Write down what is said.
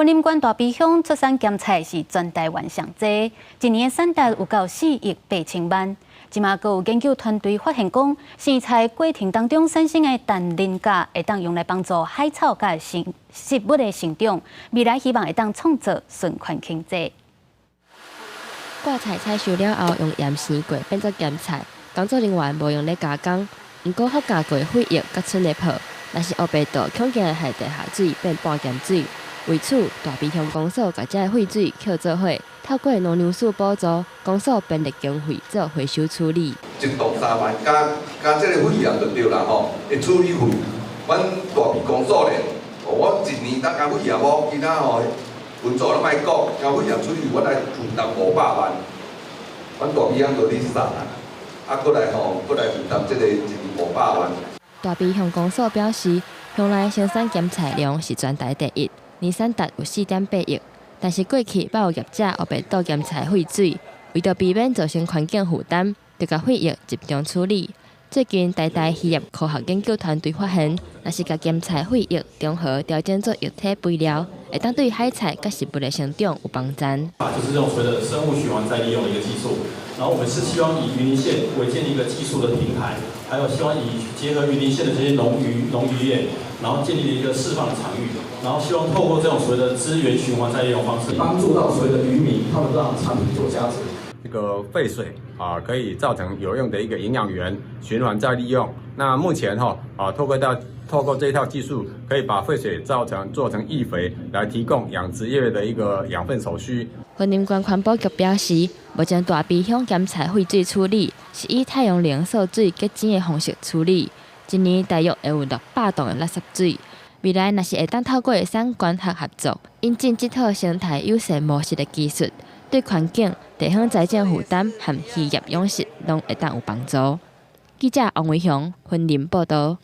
雲林縣大埤鄉出產鹹菜是全台灣上濟，一年產值有夠4億8千萬。這馬閣有研究團隊發現講，生菜過程當中產生的氮磷鉀，會當用來幫助海草佮植物的成長，未來希望會當創造循環經濟。掛菜採收了後，用鹽生過變做鹹菜，工作人員無用咧加工。毋過發酵過廢液佮賰的泡，若是烏白倒，恐驚會害地下水變半鹹水。為此，大埤鄉公所共這个廢水抾做伙，透過農糧署補助，公所編列經費做回收處理。一噸3萬，加加這个廢鹽就對啦吼，的處理費，阮大埤公所咧，我一年當加廢鹽哦，其他吼運作攏莫講，加廢鹽處理費，我來負擔500萬，阮大埤鄉就咧送啊，啊，閣來吼，閣來負擔這个一年五百萬。大埤鄉公所表示，鄉內生產鹹菜量是全台第一。年產值有4.8億，但是過去捌有業者烏白倒鹹菜廢水，為著避免造成環境負擔，就共廢液集中處理。最近台大漁業科學研究團隊發現，若是共鹹菜廢液中和調整做液體肥料，會當對海菜佮植物的成長有幫助。就是這種所謂的生物循環再利用的一個技術，然後我們是希望以雲林縣為建立一個技術的平台，還有希望以結合雲林縣的這些農漁業，然後建立一個釋放的場域，然後希望透過這種所謂的資源循環再利用方式，幫助到所謂的漁民，他們讓產品做價值。這個廢水啊，可以造成有用的一個營養源，循環再利用。那目前哈啊，透過這一套技術，可以把廢水造成做成液肥，來提供養殖業的一個養分所需。雲林縣環保局表示，目前大埤鄉鹹菜廢水處理是以太陽能掃水結晶的方式處理，一年大約會有600噸的垃圾水。未來若是會當透過產官學合作，引進這套生態友善模式的技術，對環境、地方財政負擔和漁業養殖攏會當有幫助。記者王維雄雲林報導。